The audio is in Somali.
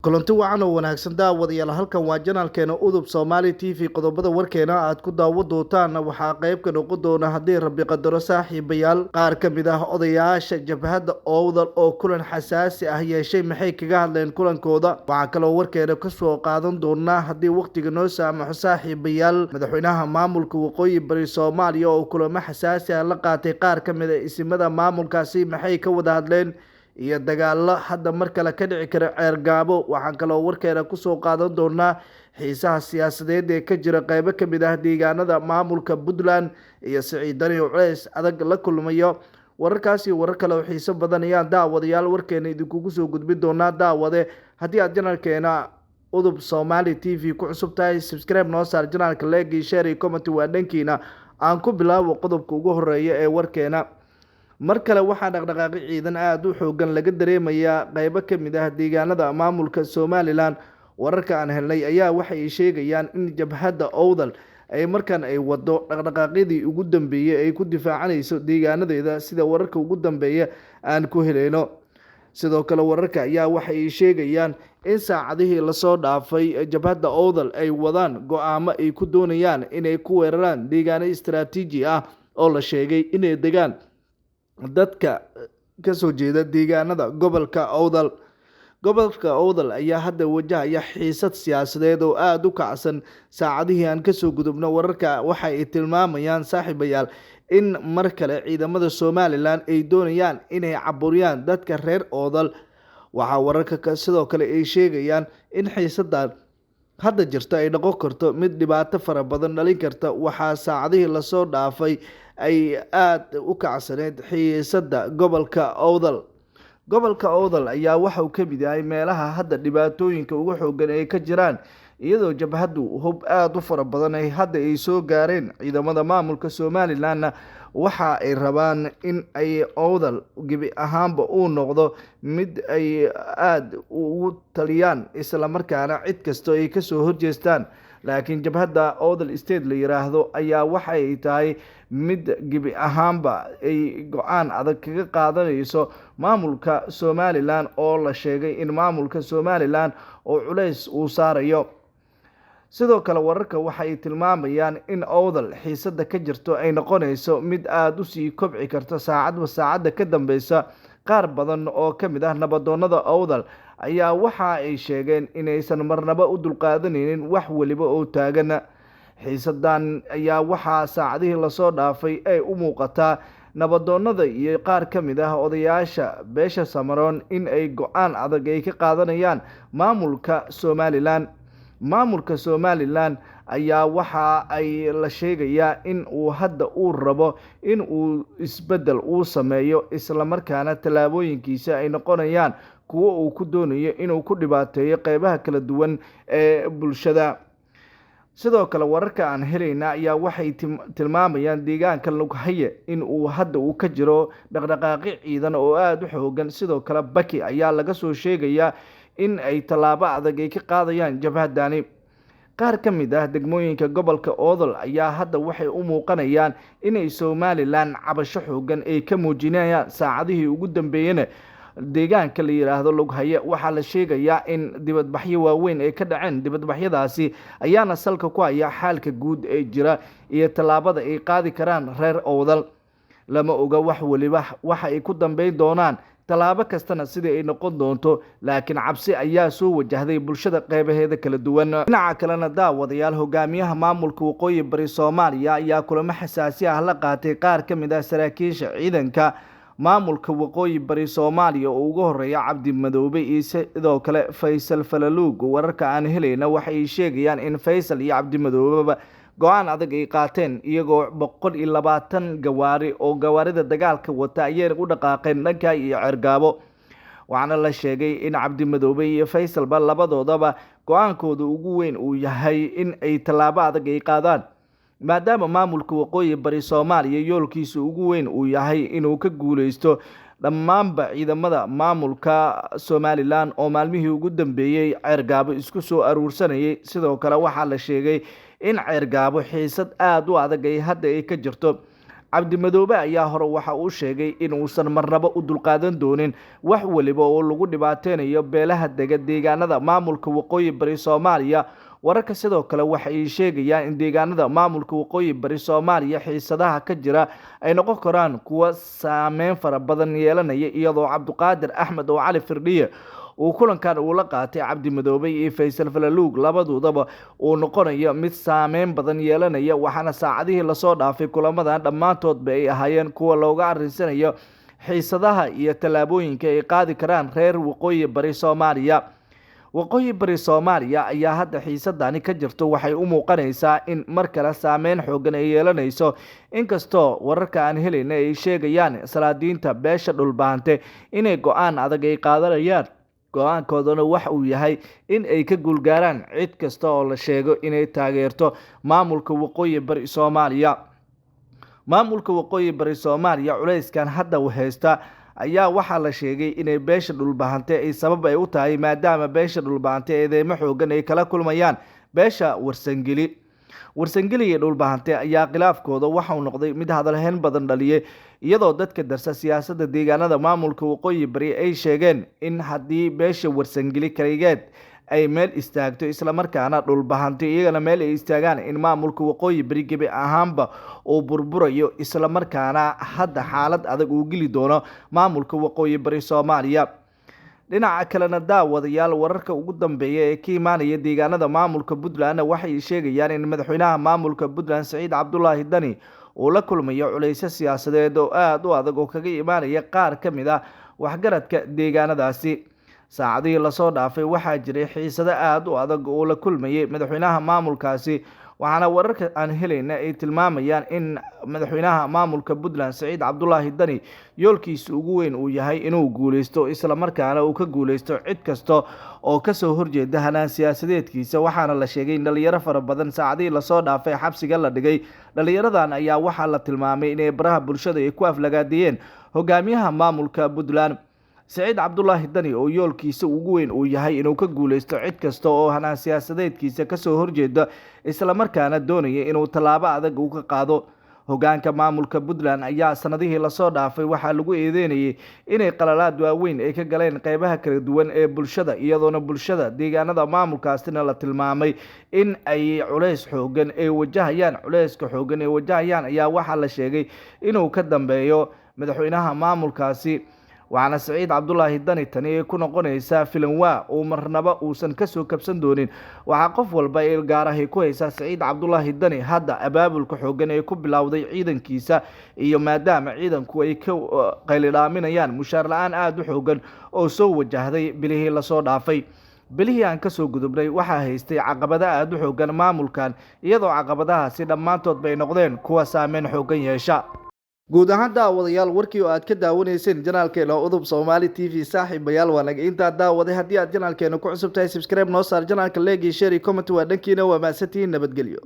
Kulanti wacan oo wanaagsan daawadayaal, halkan waa janaalkeena Udub Soomaali TV. Qodobada warkeena aad ku daawo doontaan waxaa qayb ka noqon doona, haddii Rabbi qadaro, saaxiibayaal, qaar ka mid ah odayaasha jabhadda Owdal oo kulan xasaasi ah yeeshay, maxay kaga hadleen kulankooda? Waxaa kaloo warkeena kasoo qaadan doonaa, haddii waqtiga noo saamaxo, saaxiibayaal, madaxweynaha maamulka Waqooyi Bari Soomaaliya oo kulamo xasaasi ah la qaatay qaar ka mid ah isimada maamulkaasi, maxay ka wada hadleen? Iyo dagaalo hadda mar kale ka dhici kara Ceergaabo. Waxaan kaloo warkeena kusoo qaadan doonaa xiisaha siyaasadeed ee ka jira qeybo kamid ah deegaanada maamulka Puntland iyo Siciid Dani oo culeys adag la kulmayo. Wararkaas iyo warar kale oo xiiso badan ayaan daawadayaal warkeena idinkugu soo gudbin doonaa. Daawade, haddii aad janaalkeena Udub Soomaali TV ku cusub tahay, subscribe noo saar janaalka, like, share iyo comment waa dhankiina. Aan ku bilaabo qodobka ugu horeeya ee warkeena. Mar kale waxaa dhaqdhaqaaqyo ciidan aada u xoogan laga dareemayaa qeybo ka mid ah deegaanada maamulka Somaliland. Wararka aan helnay ayaa waxay sheegayaan in jabhadda Owdal ay markan ay wado dhaqdhaqaaqyadii ugu dambeeyey ay ku difaacanayso deegaanadeeda, sida wararka ugu dambeeya aan ku helayno. Sidoo kale wararka ayaa waxay sheegayaan in saacadihii lasoo dhaafay jabhadda Owdal ay wadaan go-aamo ay ku doonayaan inay ku weeraraan deegaano istaraatiiji ah oo la sheegay inay degaan dadka kasoo jeeda deegaanada gobolka Owdal. Gobolka Owdal ayaa hadda wajahaya xiisad siyaasadeed oo aada u kacsan. Saacadihii aan kasoo gudubno, wararka waxa ay tilmaamayaan, saaxiibayaal, in mar kale ciidamada Somaliland ay doonayaan inay caburiyaan dadka reer Owdal. Waxaa wararka sidoo kale ay sheegayaan in xiisadan hadda jirta ay noqon karto mid dhibaato fara badan dhalin karta. Waxaa saacadihii lasoo dhaafay ay aada u kacsaneyd xiisada gobolka Owdal. Gobolka Owdal ayaa waxa uu kamid yahay meelaha hadda dhibaatooyinka ugu xoogan ay ka jiraan, iyadoo jabhaddu hub aada u fara badan ay hadda ay soo gaareen. Ciidamada maamulka Somalilandna waxa ay rabaan in ay Owdal gebi ahaanba uu noqdo mid ay aada ugu taliyaan, islamarkaana cid kastoo ay kasoo horjeestaan. Laakiin jabhadda Owdal State la yiraahdo ayaa waxay tahay mid gebi ahaanba ay go-aan adag kaga qaadanayso maamulka Somaliland, oo la sheegay in maamulka Somaliland oo culeys uu saarayo. Sidoo kale wararka waxay tilmaamayaan in Owdal xiisada ka jirto ay noqonayso mid aada usii kobci karta saacadba saacadda ka dambeysa. Qaar badan oo ka mid ah nabadoonada Owdal ayaa waxa ay sheegeen inaysan marnaba u dulqaadanaynin wax weliba oo taagan. Xiisadan ayaa waxaa saacadihii lasoo dhaafay ay u muuqataa nabadoonada iyo qaar ka mid ah odayaasha beesha Samaroon in ay go-aan adag ay ka qaadanayaan maamulka Somaliland. Maamulka Somaliland ayaa waxa ay la sheegayaa in uu hadda uu rabo in uu isbeddel uu sameeyo, islamarkaana tallaabooyinkiisa ay noqonayaan kuwo uu ku doonayo inuu ku dhibaateeyo qeybaha kala duwan ee bulshada. Sidoo kale wararka aan helayna ayaa waxay tilmaamayaan deegaanka Lughaye in uu hadda uu ka jiro dhaqdhaqaaqyo ciidan oo aada u xoogan. Sidoo kale Baki ayaa laga soo sheegayaa in ay tallaabo adag ay ka qaadayaan jabhadani. Qaar ka mid ah degmooyinka gobolka Owdal ayaa hadda waxay u muuqanayaan inay Somaliland cabasho xoogan ay ka muujinayaan. Saacadihii ugu dambeeyena deegaanka la yiraahdo Lughaye waxaa la sheegayaa in dibadbaxyo waaweyn ay ka dhaceen. Dibadbaxyadaasi ayaana salka ku haya xaalka guud ee jira iyo tallaabada ay qaadi karaan reer Owdal. Lama oga wax weliba waxa ay ku dambeyn doonaan, tallaabo kastana sidii ay noqon doonto, laakiin cabsi ayaa soo wajahday bulshada qeybaheeda kala duwan. Dhinaca kalena daawadayaal, hogaamiyaha maamulka Waqooyi Bari Soomaaliya ayaa kulamo xasaasi ah la qaatay qaar ka mid ah saraakiisha ciidanka maamulka Waqooyi Bari Soomaaliya oo ugu horeeya Cabdi Madoobe iyo sidoo kale Faysal Falaluug. Wararka aan helayna waxay sheegayaan in Faysal iyo Cabdi Madoobeba go-aan adag ay qaateen, iyagoo 120 gawaari oo gawaarida dagaalka wata ayay u dhaqaaqeen dhanka iyo Ceergaabo. Waxaana la sheegay in Cabdi Madoobe iyo Faysalba labadoodaba go-aankooda ugu weyn uu yahay in ay tallaabo adag ay qaadaan, maadaama maamulka Waqooyi Bari Soomaaliya yoolkiisa ugu weyn uu yahay inuu ka guuleysto dhammaanba ciidamada maamulka Somaliland oo maalmihii ugu dambeeyey Ceergaabo isku soo aruursanayay. Sidoo kale waxaa la sheegay in Ceergaabo xiisad aada u adag ay hadda ay ka jirto. Cabdimadoobe ayaa hore waxa uu sheegay in uusan marnaba u dulqaadan doonin wax waliba oo lagu dhibaateynayo beelaha dega deegaanada maamulka Waqooyi Bari Soomaaliya. Wararka sidoo kale waxa ay sheegayaan in deegaanada maamulka Waqooyi Bari Soomaaliya xiisadaha ka jira ay noqon karaan kuwa saameyn fara badan yeelanaya, iyadoo Cabdiqaadir Axmed oo Cali Firdhiye uu kulankan uu la qaatay Cabdi Madoobe iyo Faysal Falaluug labadoodaba uu noqonayo mid saameyn badan yeelanaya. Waxaana saacadihii lasoo dhaafay kulamadan dhammaantoodba ay ahaayeen kuwa looga arrinsanayo xiisadaha iyo tallaabooyinka ay qaadi karaan reer Waqooyi Bari Soomaaliya. Waqooyi Bari Soomaaliya ayaa hadda xiisadani ka jirto waxay u muuqanaysaa in mar kale saameyn xoogan ay yeelanayso, inkastoo wararka aan helayna ay sheegayaan salaadiinta beesha Dhulbaante inay go-aan adag ay qaadanayaan. Go-aankoodana wax uu yahay in ay ka guulgaaraan cid kasta oo la sheego inay taageerto maamulka Waqooyi Bari Soomaaliya. Maamulka Waqooyi Bari Soomaaliya culayskan hadda haysta ayaa waxaa la sheegay inay beesha Dhulbahante ay sabab ay u tahay, maadaama beesha Dhulbahante eedeymo xoogan ay kala kulmayaan beesha Warsangeli. Warsangeli iyo Dhulbahante ayaa khilaafkooda waxauu noqday mid hadalhayn badan dhaliyay, iyadoo dadka darsa siyaasadda deegaanada maamulka Waqooyi Bari ay sheegeen in haddii beesha Warsangeli kaligeed ay meel istaagto islamarkaana Dhulbahante iyagana meel ay istaagaan, in maamulka Waqooyi Bari gebi ahaanba uu burburayo, islamarkaana hadda xaalad adag uu geli doono maamulka Waqooyi Bari Soomaaliya. Dhinaca kalena daawadayaal, wararka ugu dambeeya ee ka imaanaya deegaanada maamulka Puntland waxay sheegayaan in madaxweynaha maamulka Puntland Saciid Cabdulaahi Dani uu la kulmayo culaysyo siyaasadeed oo aada u adag oo kaga imaanaya qaar ka mid ah waxgaradka deegaanadaasi. Saacadihii lasoo dhaafay waxaa jiray xiisado aada u adag oo la kulmayay madaxweynaha maamulkaasi, waxaana wararka aan helayna ay tilmaamayaan in madaxweynaha maamulka Puntland Saciid Cabdulaahi Dani yoolkiisa ugu weyn uu yahay inuu guuleysto, islamarkaana uu ka guuleysto cid kasta oo kasoo horjeeda hanaan siyaasadeedkiisa. Waxaana la sheegay in dhalinyaro fara badan saacadihii lasoo dhaafay xabsiga la dhigay. Dhalinyaradan ayaa waxaa la tilmaamay inay baraha bulshada ay ku aflagaadiyeen hogaamiyaha maamulka Puntland Saciid Cabdulaahi Dani, oo yoolkiisa ugu weyn uu yahay inuu ka guuleysto cid kasta oo hanaan siyaasadeedkiisa kasoo horjeeda, islamarkaana doonaya inuu tallaabo adag uu ka qaado. Hogaanka maamulka Puntland ayaa sanadihii lasoo dhaafay waxaa lagu eedeynayay inay qalalaad waaweyn ay ka galeen qeybaha kala duwan ee bulshada, iyadoona bulshada deegaanada maamulkaasina la tilmaamay in ay culays xoogan ay wajahayaan. Culayska xoogan ay wajahayaan ayaa waxaa la sheegay inuu ka dambeeyo madaxweynaha maamulkaasi, waxaana Saciid Cabdulaahi Dani tani ay ku noqonaysaa filanwaa uu marnaba uusan kasoo kabsan doonin. Waxaa qof walba ilgaarahay ku haysaa Saciid Cabdulaahi Dani hadda abaabulka xoogan ee ku bilowday ciidankiisa, iyo maadaama ciidanku ay ka qaylidhaaminayaan mushaar la-aan aada u xoogan oo soo wajahday bilihii lasoo dhaafay. Bilihii aan kasoo gudubnay waxaa haystay caqabado aada u xoogan maamulkan, iyadoo caqabadahaasi dhammaantood bay noqdeen kuwa saameyn xoogan yeesha. Guud ahaan daawadayaal, warkii oo aad ka daawanayseen janaalkeena Udub Soomaali TV, saaxiibayaal, waa naga intaa daawaday. Haddii aad janaalkeena ku cusub tahay, subscribe noo saar janaalka, leegi, share, comment waa dhankiina. Waa mahadsantihiin, nabadgelyo.